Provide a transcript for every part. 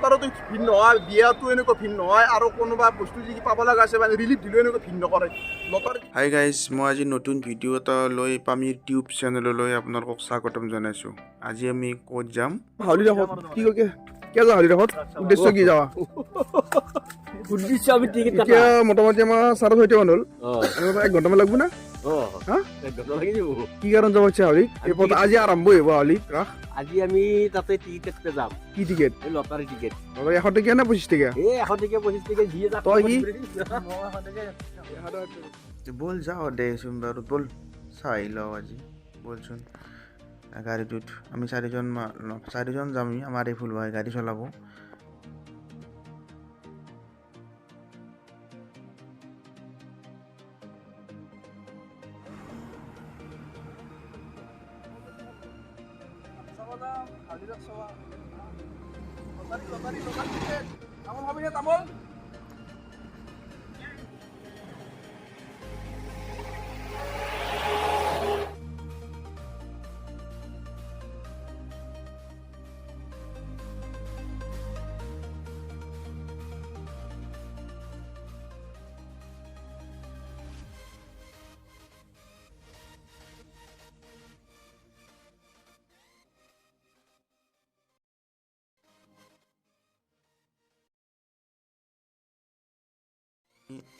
লটাৰতো ভিৰ নহয়, বিয়াটো এনেকুৱা ভিৰ নহয়, আৰু কোনোবা বস্তু যি পাব লগা আছে মানে ৰিলিফ দিলেও এনেকুৱা ভিৰ নকৰে লটাৰী। হাই গাইজ, মই আজি নতুন ভিডিঅ' এটা লৈ পামীৰ টিউব চেনেললৈ আপোনালোকক স্বাগতম জনাইছোঁ। আজি আমি ক'ত যাম? হাউলি ৰাসত কি কয়, কিয় যাওঁ হাউলি ৰাসত? উদ্দেশ্য কি যাৱা? উদ্দেশ্য আমি টিকেট কাটা। এতিয়া মোটামুটি আমাৰ 6:30 মান হ'ল, আৰু এক ঘণ্টামান লাগব না? হা? এক ঘণ্টা লাগি যাব। কি কাৰণ যাব ইচ্ছা হাউলিত? এই প্ৰথম আজি আৰম্ভ হ'ব হাউলিত ৰাস। আজি আমি তাতে টিকেট কাটতে যাম। কি টিকেট? এই লটাৰী টিকেট। 100 টকীয়া নে 25 টকীয়া? এই 100 টকীয়া, 25 টকীয়া যিয়ে যাক। তই কি? ব'ল যাওঁ দেচোন বাৰু, ব'ল চাই লওঁ আজি, ব'লচোন গাড়ীটোত আমি চাৰিজন যাম। আমি আমাৰ এই ফুলভাই গাড়ী চলাব। তামোল খাবি নে তামোল?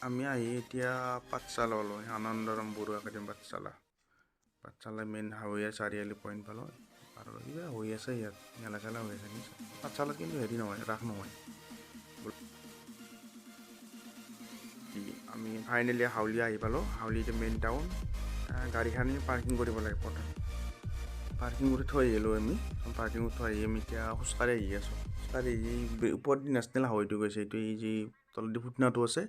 আমি আহি এতিয়া পাঠশালা পালোঁ, আনন্দৰাম বৰুৱা একাডেমি পাঠশালা। পাঠশালা মেইন হাৱৈয়া চাৰিআলি পইণ্ট পালোঁ। আৰু কিবা হৈ আছে ইয়াত, মেলা চেলা হৈ আছে নিশ্চয় পাঠশালাত, কিন্তু হেৰি নহয়, ৰাস নহয়। আমি ফাইনেলি হাউলি আহি পালোঁ। হাউলি এতিয়া মেইন টাউন। গাড়ীখন পাৰ্কিং কৰিব লাগে প্ৰথম। পাৰ্কিং কৰি থৈ আহিলোঁ আমি। পাৰ্কিং কৰি থৈ আহি আমি এতিয়া খোজকাঢ়ি আহি আছোঁ। খোজকাঢ়ি আহি ওপৰত দি নেশ্যনেল হাইৱেটো গৈছে, এইটো এই যি তলেদি ফুটনাটো আছে,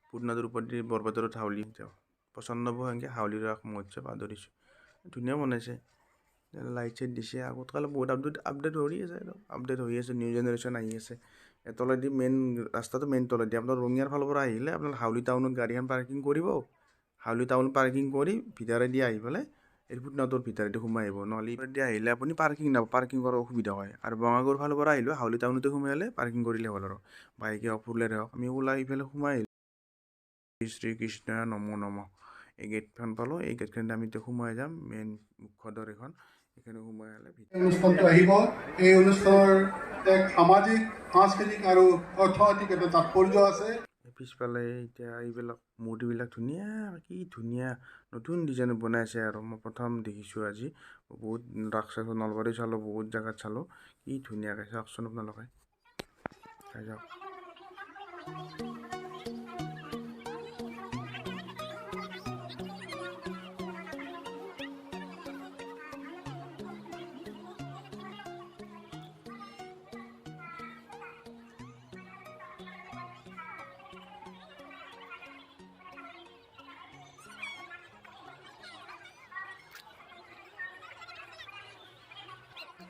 ফুটনাটোৰ ওপৰত দি বৰপেটাৰত হাউলি যাওঁ। পচন্দ হ'ব সেনেকৈ হাউলি ৰাস মহোৎসৱ আদৰিছোঁ। ধুনীয়া বনাইছে, লাইট চাইট দিছে। আগত কালে বহুত আপডেট হৈ আছে, আপডেট হৈ আছে, নিউ জেনেৰেশ্যন আহি আছে। তলেদি মেইন ৰাস্তাটো, মেইন তলেদি আপোনাৰ ৰঙিয়াৰ ফালৰ পৰা আহিলে আপোনাৰ হাউলি টাউনত গাড়ীখন পাৰ্কিং কৰিব। হাউলি টাউন পাৰ্কিং কৰি ভিতৰেদি আহি পেলাই এই ফুটনাটোৰ ভিতৰেদি সোমাই আহিব। নহ'লে ইফালেদি আহিলে আপুনি পাৰ্কিং নাপাব, পাৰ্কিং কৰাৰ অসুবিধা হয়। আৰু বঙাইগাঁৱৰ ফালৰ পৰা আহিলেও হাউলি টাউনতে সোমাই আহিলে পাৰ্কিং কৰিলে হ'ল আৰু বাইকে হওক ফুলেৰে হওক। আমি ওলাই ইফালে সোমাই আহিলোঁ। শ্ৰী কৃষ্ণ নমো নম। এই গেটখন পালোঁ, এই গেটখনতে আমি এতিয়া সোমাই যাম। মেইন মুখ্য দ্বাৰ এইখন, এইখনে সোমাই আহিলে অনুষ্ঠানটো আহিব। এই অনুষ্ঠানৰ এক সামাজিক, সাংস্কৃতিক আৰু অৰ্থনৈতিক এটা তাৎপৰ্য আছে। পিছফালে এতিয়া এইবিলাক মূৰ্তিবিলাক ধুনীয়া, কি ধুনীয়া নতুন ডিজাইনত বনাইছে আৰু মই প্ৰথম দেখিছোঁ আজি। বহুত ৰাস চালোঁ, নলবাৰী চালোঁ, বহুত জেগাত চালোঁ, কি ধুনীয়াকৈ চাওকচোন আপোনালোকে, চাই যাওক।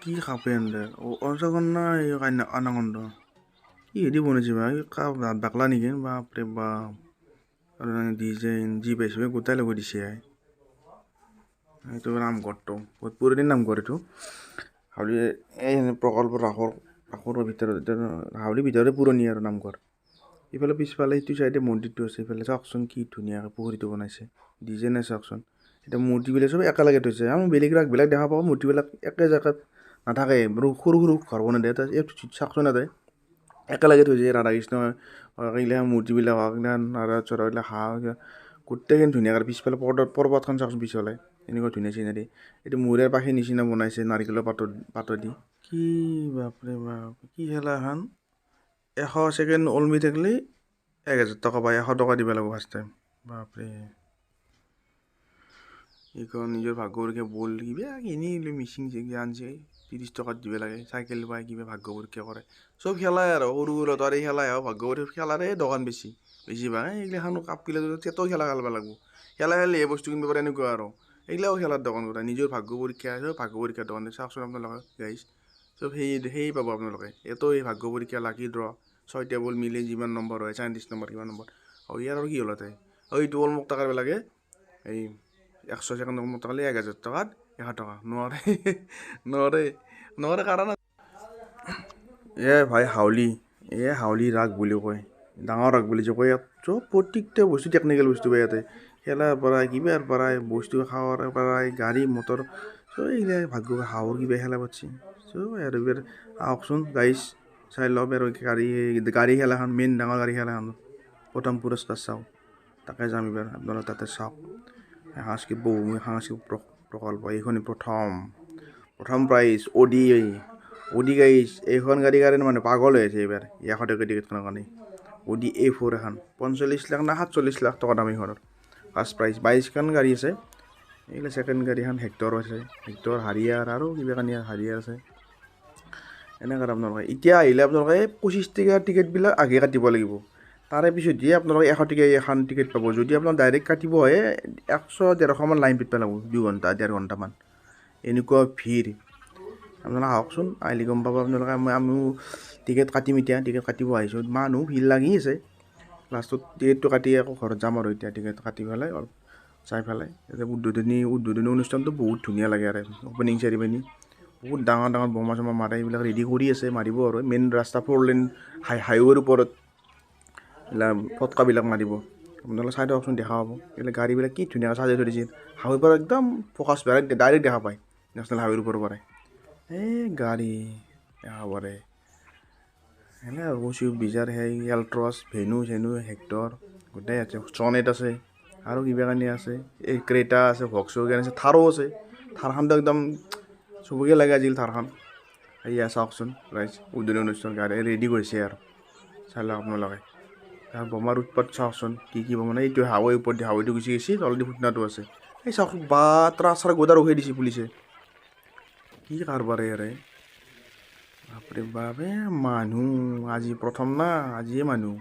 কি খাপে অঞ্চকন্যা এই আনাকন্দ কি হেৰি বনাইছে বা কাপ বাকলা নেকি? বাপৰে বাপ, আৰু ডিজাইন যি পাইছে গোটাই লগাই দিছে। এইটো নামঘৰটো বহুত পুৰণি নামঘৰ এইটো। হাউলি এই প্ৰকল্প ৰাসৰ ভিতৰত, হাউলিৰ ভিতৰতে পুৰণি আৰু নামঘৰ। ইফালে পিছফালে সেইটো চাইডে মন্দিৰটো আছে। ইফালে চাওকচোন কি ধুনীয়াকৈ পুখুৰীটো বনাইছে, ডিজাইন আছে চাওকচোন। এতিয়া মূৰ্তিবিলাক চব একেলগে থৈছে। আমি বেলেগ ৰাসবিলাক দেখা পাওঁ, মূৰ্তিবিলাক একে জেগাত নাথাকে, আৰু সৰু সৰু ঘৰ বনাই দিয়ে। তাত এই চাওকচোন তাতে একেলগে থৈছে ৰাধা কৃষ্ণ এইগিলা মূৰ্তিবিলাক, এইগিলা নাৰা চৰা এইগিলা হাঁহ গোটেইখিনি ধুনীয়াকৈ। পিছফালে পৰ্বতখন চাওকচোন পিছফালে, এনেকুৱা ধুনীয়া চিনাৰী। এইটো মূৰে পাখি নিচিনা বনাইছে নাৰিকলৰ পাতত দি। কি বাপৰে বাপ, কি খেলা এখন! 100 ছেকেণ্ড ওলমি থাকিলে 1000 টকা পায়, 100 টকা দিব লাগিব ফাৰ্ষ্ট টাইম। বাপৰে, এইখন নিজৰ ভাগ্য পৰীক্ষা বল কিবা কিনি মিচিং চিঙি আনছে, 30 টকাত দিব লাগে। চাইকেল পায় কিবা ভাগ্য পৰীক্ষা কৰে, চব খেলাই আৰু সৰু সৰু লটাৰী খেলাই হওক, ভাগ্য পৰীক্ষা খেলাৰে দোকান বেছি বেছিভাগ। এইগিলাখানো কাপগিলা তেতো খেলা খেলিব লাগিব, খেলা খেলিহে বস্তু কিনিব পাৰে এনেকুৱা আৰু। এইগিলাও খেলাৰ দোকান কৰে, নিজৰ ভাগ্য পৰীক্ষা, চব ভাগ্য পৰীক্ষাৰ দোকান। চাওকচোন আপোনালোকে গাইজ, চব সেই পাব আপোনালোকে। এইটো এই ভাগ্য পৰীক্ষা লাকি ড্ৰ, 6টা বল মিলি যিমান নম্বৰ হয়, 37 নম্বৰ কিমান নম্বৰ হয়। ইয়াৰ আৰু কি হ'ল তাতে? এইটো অলমুক টকাৰ লাগে, এই 100 ছেকেণ্ড অলমুক টকা 1000 টকাত 100 টকা নোৱাৰে, নোৱাৰে, নোৱাৰে। কাৰণ এ ভাই হাউলি, এ হাউলি ৰাগ বুলি কয়, ডাঙৰ ৰাগ বুলি যে কয়। ইয়াত চব প্ৰত্যেকটা বস্তু টেকনিকেল বস্তু পায় ইয়াতে, খেলাৰ পৰাই কিবাৰ পৰাই বস্তু খাৱাৰ পৰাই গাড়ী মটৰ চব। এইগিলা ভাগ্য হাঁহৰ কিবা খেলা পাতছি চব। আৰু এইবাৰ আহকচোন গাইজ, চাই লওক। আৰু গাড়ী গাড়ী খেলাখন মেইন ডাঙৰ গাড়ী খেলাখন প্ৰথম পুৰস্কাৰ চাওঁ, তাকে যাম এইবাৰ। আপোনালোক তাতে চাওক। সাংস্কৃতিক বহুমুখী সাংস্কৃতিক প্ৰকল্প এইখনেই প্ৰথম প্ৰথম প্ৰাইজ অডি, অডি গাইজ। এইখন গাড়ীৰ কাৰণে মানুহ পাগল হৈ আছে এইবাৰ, 100 টকীয়া টিকেটখনৰ কাৰণে। অডি A4 এখন 45 লাখ না 47 লাখ টকা দাম এইখনৰ। ফাৰ্ষ্ট প্ৰাইজ 22খন গাড়ী আছে। এইগিলা ছেকেণ্ড গাড়ীখন হেক্টৰ আছে, হেক্টৰ হাৰিয়াৰ আৰু কিবা কানি হাৰিয়াৰ আছে। এনেকৈ আপোনালোকে এতিয়া আহিলে আপোনালোকে 25 টকীয়া টিকেটবিলাক আগে কাটিব লাগিব, তাৰে পিছত দিয়ে আপোনালোকে 100 টকীয়া এখন টিকেট পাব। যদি আপোনালোক ডাইৰেক্ট কাটিব আহে 100 150মান লাইন পাতিব লাগিব, 2 ঘণ্টা 1.5 ঘণ্টামান, এনেকুৱা ভিৰ। আপোনালোকে আহকচোন, আহিলে গম পাব আপোনালোকে। আমিও টিকেট কাটিম এতিয়া, টিকেট কাটিব আহিছোঁ, মানুহ ভিৰ লাগি আছে। লাষ্টত টিকেটটো কাটি আকৌ ঘৰত যাম আৰু এতিয়া টিকেট কাটি পেলাই অলপ চাই পেলাই। এতিয়া উদ্বোধনী উদ্বোধনী অনুষ্ঠানটো বহুত ধুনীয়া লাগে আৰু অ'পেনিং চেৰিমনি, বহুত ডাঙৰ ডাঙৰ বোমা চোমা মাৰে, এইবিলাক ৰেডি কৰি আছে মাৰিব। আৰু মেইন ৰাস্তা 4 লেন হাইৱেৰ ওপৰত এইবিলাক ফটকাবিলাক মাৰিব। আপোনালোকে চাই থাককচোন, দেখা পাব এইবিলাক গাড়ীবিলাক কি ধুনীয়াকৈ সাজাই থৈ দিছে। হাইৱেৰ পৰা একদম ফ'কাছ ডাইৰেক্ট দেখা পায়, নেশ্যনেল হাইৱেৰ ওপৰৰ পৰাই এই গাড়ী দেখা পাৰে। এনে আৰু চুইফ্ট ডিজাৰ, সেই এল্ট্ৰছ, ভেনু চেনু, হেক্টৰ গোটেই আছে, চনেট আছে আৰু কিবা কানি আছে, এই ক্ৰেটা আছে, ভক্সৱেগন আছে, থাৰো আছে। থাৰখনতো একদম চবকে লাগে আজিকালি থাৰখন। এয়া চাওকচোন ৰাইজ, উদ্বোধনী অনুষ্ঠান গাড়ী ৰেডি কৰিছে আৰু চাই লওক আপোনালোকে। তাৰ বোমাৰ উৎপাত চাওকচোন, কি কি বোমা, এইটো হাৱৈ ওপৰত দি হাৱৈটো গুচি গৈছে, তলদি ফুটনাটো আছে। এই চাওক বা ট্ৰাক চাৰ গোদা ৰখাই দিছে পুলিচে, কি কাৰবাৰ ইয়াৰে। বাপৰে বাপ, এ মানুহ আজি প্ৰথম না, আজিয়ে মানুহ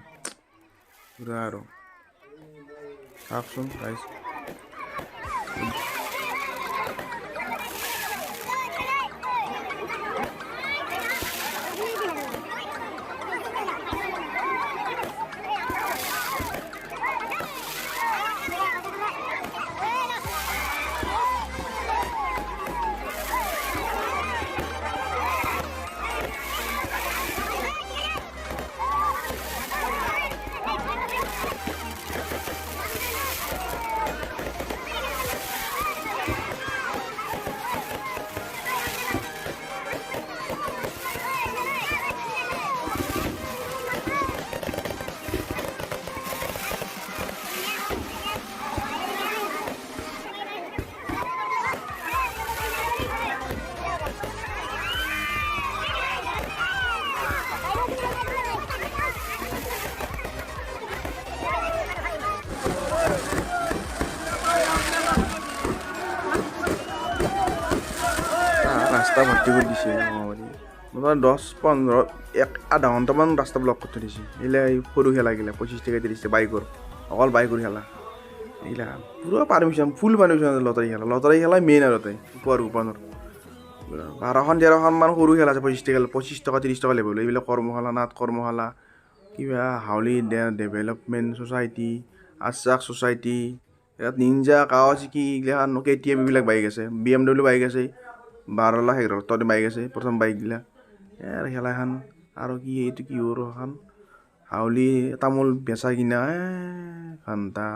পুৰা। আৰু চাওকচোন ৰাইজ। ৰাস্তা ভৰ্তি কৰি দিছে মোটামুটি 10 15 এক আধা ঘণ্টামান ৰাস্তা ব্লক কৰি থৈ দিছে। এইগিলা এই সৰু খেলা গিলা 25 টকা 30 টকা বাইকৰ, অকল বাইকৰ খেলা এইগিলা, পুৰা পাৰ্মিশ্যন, ফুল পাৰ্মিশ্যন। লটাৰী খেলা, লটাৰী খেলাই মেইন আৰু তাতে উপহাৰ কুপনৰ 12খন 13খনমান সৰু খেলা আছে 25 টকা, 25 টকা 30 টকা লেভেল। এইবিলাক কৰ্মশালা, নাট কৰ্মশালা, কিবা হাউলি ডেভেলপমেণ্ট ছ'চাইটি, আশ্বাস ছ'চাইটি, ইয়াত নিঞ্জা কাৱাচাকি এইগিলাখান KTM এইবিলাক বাইক আছে, BMW bike আছে, 12 লাখ 11 লাখ টকাৰ বাইক আছে প্ৰথম বাইকগিলা। এই খেলাখন আৰু কি এইটো কিহৰ এখন হাউলি তামোল বেচা কিনা, এ ঘণ্টা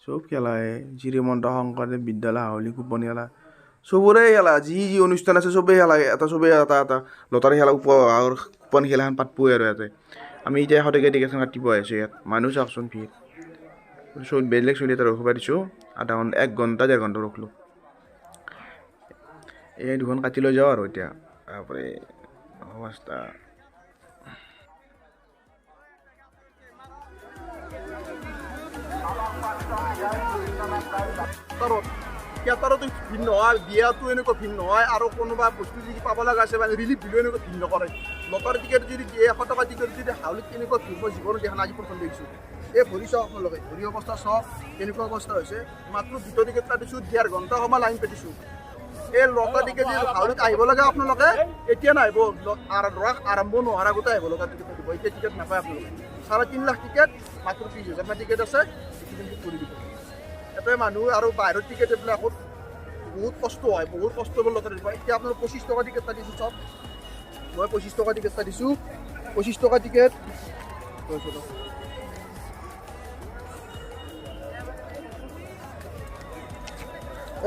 চব খেলা। এই শ্ৰীমন্ত শংকৰদেৱ বিদ্যালয় হাউলি কুপন খেলা, চবৰে খেলা, যি যি অনুষ্ঠান আছে চবেই খেলা, এটা চবেই এটা এটা লটাৰী খেলা উপহাৰ কুপন খেলাখন পাতবই। আৰু ইয়াতে আমি এতিয়া 100 টকীয়া টিকেটখন কাটিব আহিছোঁ। ইয়াত মানুহ চাওকচোন ভিৰ, বেলেগ চলি এটা ৰখিব দিছোঁ, আধা ঘণ্টা 1 ঘণ্টা 1.5 ঘণ্টা ৰখিলোঁ। এই দুখন কাটি লৈ যাওঁ আৰু এতিয়া তাৰপৰে অৱস্থা। থিয়েটাৰতো ভিৰ নহয়, বিয়াটো এনেকুৱা ভিৰ নহয়, আৰু কোনোবা বস্তু যদি পাব লগা আছে মানে ৰিলিফ দিলেও এনেকুৱা ভিৰ নকৰে। লটাৰী টিকেট যদি দিয়ে 100 টকা টিকেট যদি হাউলিত কেনেকুৱা ভিৰ, মই জীৱনত দেখা নাই, আজি প্ৰথম দেখিছোঁ। এই ভৰি চাওক আপোনালোকে, ভৰি অৱস্থা চাওক কেনেকুৱা অৱস্থা হৈছে। মাত্ৰ 2টা টিকেট কাটিছোঁ, 1.5 ঘণ্টা সময় লাইন পাতিছোঁ। এই লটাৰী টিকেট যদি হাউলিত আহিব লাগে আপোনালোকে এতিয়া নাহিব, ৰাস আৰম্ভ নোহোৱাৰ আগতে আহিব লগা টিকেট থাকিব। এতিয়া টিকেট নাপায় আপোনালোকে। 3.5 লাখ টিকেট, মাত্ৰ 30 হাজাৰমান টিকেট আছে, এইখিনি কৰি দিব ইয়াতে মানুহ। আৰু বাহিৰৰ টিকেট এইবিলাকত বহুত কষ্ট হয়, বহুত কষ্ট কৰি লটাৰী দিব। এতিয়া আপোনাৰ 25 টকা টিকেট কাটিছোঁ চব। মই 25 টকা টিকেট কাটিছোঁ, 25 টকা টিকেট।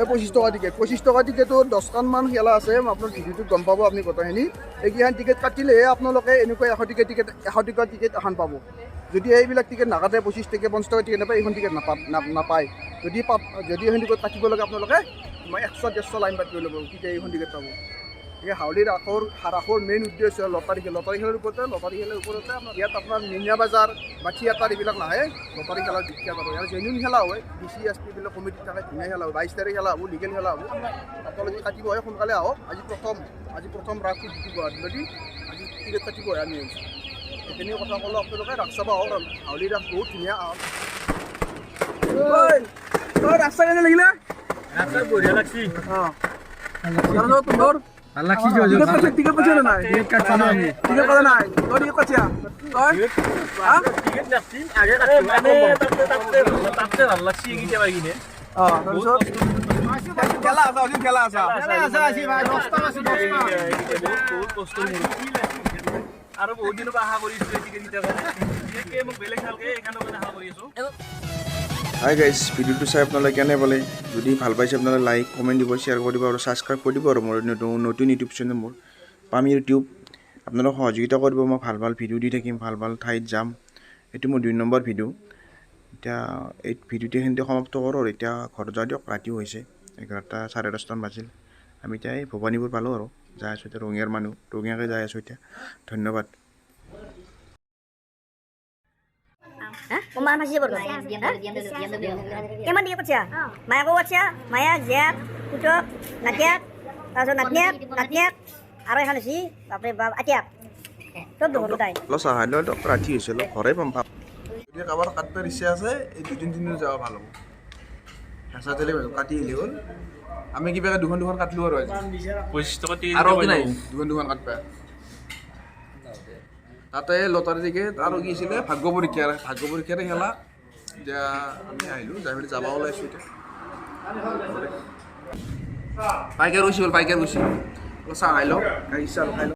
এই 25 টকা টিকেট, 25 টকা টিকেটো 10খনমান খেলা আছে, আপোনাৰ ভিডিঅ'টোত গম পাব আপুনি গোটেইখিনি। এইকেইখন টিকেট কাটিলেহে আপোনালোকে এনেকুৱা 100 টকীয়া টিকেট, 100 টকীয়া টিকেট এখন পাব। যদি এইবিলাক টিকেট নাকাটে, 25 টকীয়া 50 টকা টিকেট নাপায়, এইখন টিকেট নাপায়। যদি এইখন টিকেট কাটিব লাগে আপোনালোকে 100 150 লাইন পাতিব লাগিব, তেতিয়া এইখন টিকেট পাব। এই হাউলি ৰাসৰ মেইন উদ্দেশ্য লটাৰী খেল, লটাৰী খেলৰ ওপৰতে, লটাৰী খেলৰ ওপৰতে আপোনাৰ ইয়াত আপোনাৰ মিনা বজাৰ বা থিয়েটাৰ এইবিলাক নাহে, লটাৰী খেলাৰ বিখ্যাত আৰু ইয়াৰ জেনুইন খেলা হয়। ডি চি এছ পিবিলাক কমিটিত থাকে, ধুনীয়া খেলা হয়, 22 তাৰিখ খেলা হ'ব, লিগেল খেলা হ'ব। আপোনালোকে যদি কাটিব হয় সোনকালে আহক। আজি প্ৰথম ৰাসটো জিকিব গুৱাহাটীলৈকে, আজি টিকেট কাটিব হয় আমি আহিছোঁ। সেইখিনি কথা ক'লোঁ, আপোনালোকে ৰাস চাব আহক। হাউলি ৰাস বহুত ধুনীয়া। আহক। ৰাস চাই কেনে লাগিলে? অঁ, টিকেট কাটছে নাই? টিকেট কাটা নাই? তই টিকেট কাটছা? তই আৰু বহুত দিনৰ পৰা আশা কৰিছো বেলেগ ভালকে এইখনৰ কাৰণে আশা কৰি আছো। হাই গাইজ, ভিডিঅ'টো চাই আপোনালোকে কেনে পালে? যদি ভাল পাইছে আপোনালোকে লাইক কমেণ্ট দিব, শ্বেয়াৰ কৰিব আৰু ছাবস্ক্ৰাইব কৰি দিব। আৰু মোৰ নতুন ইউটিউব চেনেল মোৰ পাম ইউটিউব, আপোনালোক সহযোগিতা কৰিব। মই ভাল ভাল ভিডিঅ' দি থাকিম, ভাল ভাল ঠাইত যাম। এইটো মোৰ 2 নম্বৰ ভিডিঅ'। এতিয়া এই ভিডিঅ'টো এইখিনিতে সমাপ্ত কৰোঁ আৰু এতিয়া ঘৰত যাওঁ দিয়ক। ৰাতিও হৈছে, 11টা 10:30মান বাজিল। আমি এতিয়া এই ভৱানীপুৰ পালোঁ আৰু যাই আছোঁ এতিয়া। ৰঙিয়াৰ মানুহ, ৰঙিয়াকে যাই আছোঁ এতিয়া। ধন্যবাদ। কিমান দিয়ে কঠিয়া? মায়াকো কঠিয়া, মায়াক, জীয়াক, পুতক, নাতিয়াক, তাৰপিছত নাতিনিয়াক, নাতিনিয়াক আৰু এখন হৈছে বাপৰে বাপ আটিয়াক, চব দেখোন গোটাই। অলপ চাহ খাই লওঁ, ৰাতি হৈছে, অলপ ঘৰে পাম। যদি কাৰোবাৰ কাটিবৰ ইচ্ছা আছে, এই 2-3 দিন যাব ভাল হ'ব। হেঁচা ঠেলি কাটি আহিলে হ'ল। আমি কিবাকে দুখন দুখন কাটিলোঁ আৰু আজি 25 টকা আৰু কি নাই, দুখন দুখন কাটিবা। তাতে লটাৰী টিকেট আৰু কি আছিলে, ভাগ্য পৰীক্ষাৰ, ভাগ্য পৰীক্ষাৰে খেলা। এতিয়া আমি আহিলোঁ, যাই পেলাই যাব ওলাইছোঁ। এতিয়া পাইকাৰ গৈছিল, পাইকাৰ গৈছিল। অলপ চাহ খাই লওঁ, গাখীৰ চাহ খাই লওঁ।